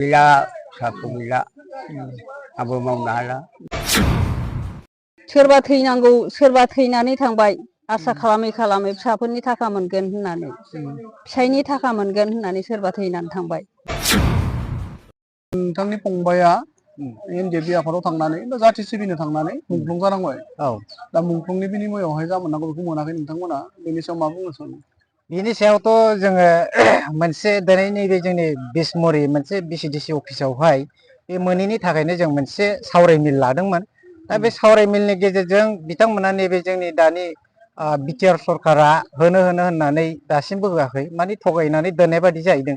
गैला फिसाखौ गैला आंबो मावनो हाला सोरबा थैनांगौ सोरबा थैनानै थांबाय आसा खालामै खालामै फिसाफोरनि थाखा मोनगोन होननानै फिसायनि थाखा मोनगोन होननानै सोरबा थैनानै थांबाय। नोंथांनि फंबाया एनडिएफबि आफादाव थांनानै बा जाथि सिबिनो थांनानै मुंख्लं जानांबाय। दा मुंख्लंनि बिनिमयआवहाय जा मोननांगौ बेखौ मोनाखै नोंथांमोना बेनि सायाव मा बुंनो सानो? बिनि सायावथ' जोङो मोनसे दिनै नैबे जोंनि बिसमुरि मोनसे बिसिडिसि अफिसावहाय बे मोनैनि थाखायनो जों मोनसे सावराय मेल लादोंमोन। दा बे सावराय मेलनि गेजेरजों बिथांमोना नैबे जोंनि दानि बिटिआर सरकारा होनो होननानै दासिमबो होआखै, माने थगायनानै दोननाय बादि जाहैदों।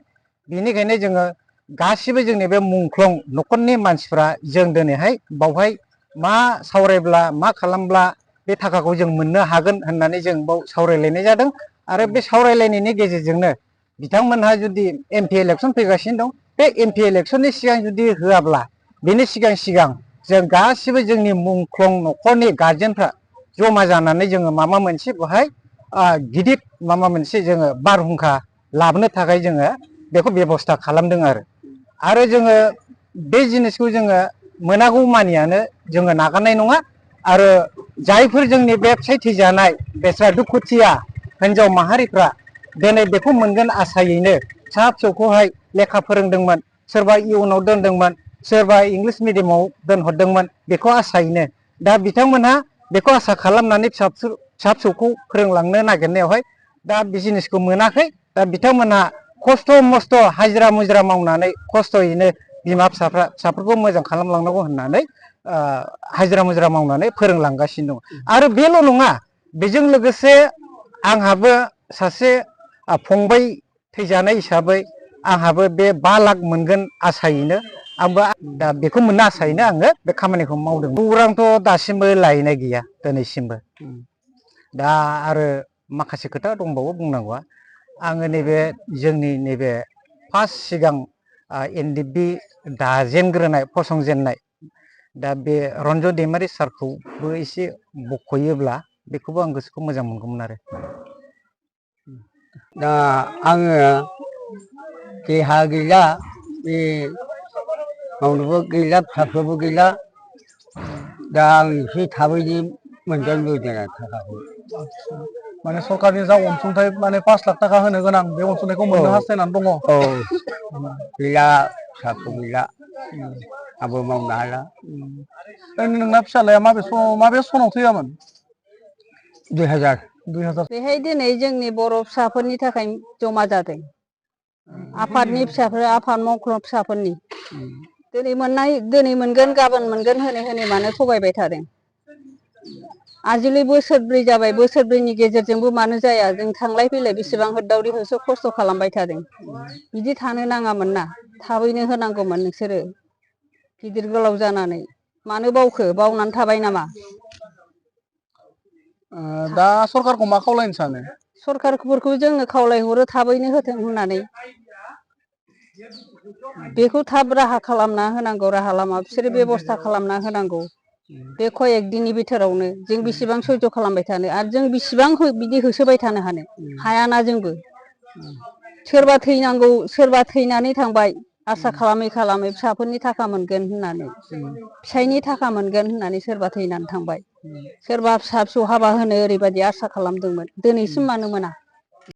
बेनिखायनो जोङो गासिबो जोंनि बे मुंख्लं न'खरनि मानसिफ्रा जों दिनैहाय बावहाय मा सावरायब्ला मा खालामब्ला बे थाखाखौ जों मोननो हागोन होननानै जों बाव सावरायलायनाय जादों। आरो बे सावरायलायनायनि गेजेरजोंनो बिथांमोनहा जुदि एमपि इलेक्सन फैगासिनो दं, बे एमपि इलेक्सननि सिगां जुदि होआब्ला बेनि सिगां जों गासिबो जोंनि मुंख्लं न'खरनि गारजेनफ्रा जमा जानानै जोङो माबा मोनसे बेवहाय गिदिर माबा मोनसे जोङो बारहुंखा लाबोनो थाखाय जोङो बेखौ बेब'स्था खालामदों आरो जोङो बे जिनिसखौ जोङो मोनागौ मानियानो जोङो नागारनाय नङा। आरो जायफोर जोंनि बे फिसाय थैजानाय बेस्रा दुखुथिया हिन्जाव माहारिफ्रा दिनै बेखौ मोनगोन आसायैनो फिसा फिसौखौहाय लेखा फोरोंदोंमोन, सोरबा इयुनाव दोनदोंमोन, सोरबा इंलिस मिडियामाव दोनहरदोंमोन, बेखौ आसायैनो दा बिथांमोनहा बेखौ आसा खालामनानै फिसा फिसौखौ फोरोंलांनो नागिरनायावहाय दा बे जिनिसखौ मोनाखै। दा बिथांमोनहा खस्थ' मस्थ' हाजिरा मुजिरा मावनानै खस्थ'यैनो बिमा फिसाफोरखौ मोजां खालामलांनांगौ होननानै हाजिरा मुजिरा मावनानै फोरोंलांगासिनो दं। आरो बेल' नङा, बेजों लोगोसे आंहाबो सासे फंबाय थैजानाय हिसाबै आंहाबो बे 5 लाख मोनगोन आसायैनो आंबो दा बेखौ मोननो आसायैनो आङो बे खामानिखौ मावदों। खौरांथ' दासिमबो लायनाय गैया दिनैसिमबो। दा आरो माखासे खोथा दंबावो बुंनांगौआ। आङो नैबे जोंनि नैबे फार्स्ट सिगां एनडिएफबि दाजेनग्रोनाय फसंजेननाय दा बे रन्जन दैमारि सारखौबो एसे बख'योब्ला बेखौबो आं गोसोखौ मोजां मोनगौमोन आरो। दा आङो देहा गैला, बे मावनोबो गैला, फिसाफोरबो गैला। दा आं एसे थाबैनो मोनगोन लुबैदों आरो थाखाखौ। माने सरकारनि जा अनसुंथाइ माने 5 लाख थाखा होनो गोनां बे अनसुंथाइखौ मोननो हास्थायनानै दङ। औ गैला फिसाखौ गैला आंबो मावनो हाला। ओरैनो नोंना फिसालाया माबे सनाव थैयामोन? 2000 बेहाय दिनै जोंनि बर' फिसाफोरनि थाखाय जमा जादों। आफादनि फिसाफोर, आफाद मावख्लं फिसाफोरनि दिनै मोनगोन गाबोन मोनगोन होनै मानो थगायबाय थादों। आजिखालि बोसोरब्रै जाबाय, बोसोरब्रैनि गेजेरजोंबो मानो जाया। जों थांलाय फैलाय बेसेबां होदावरि होसो खस्थ' खालामबाय थादों। बिदि थानो नाङामोन ना, थाबैनो होनांगौमोन। नोंसोरो गिदिर गोलाव जानानै मानो बावखो? बावनानै थाबाय नामा? दा सरकारखौ मा खावलायनो सानो? सरकारफोरखौ जोङो खावलायहरो थाबैनो होथों होननानै। बेखौ थाब राहा खालामना होनांगौ, राहा लामा बिसोरो बेब'स्था खालामना होनांगौ। बे कयेक दिननि बिथोरावनो जों बेसेबां सैज' खालामबाय थानो, आरो जों बेसेबां बिदि होसोबाय थानो हायाना जोंबो। सोरबा थैनांगौ सोरबा थैनानै थांबाय आसा खालामै खालामै फिसाफोरनि थाखा मोनगोन होननानै, फिसायनि थाखा मोनगोन होननानै सोरबा थैनानै थांबाय। सोरबा फिसा फिसौ हाबा होनो ओरैबायदि आसा खालामदोंमोन, दिनैसिम मानो मोना?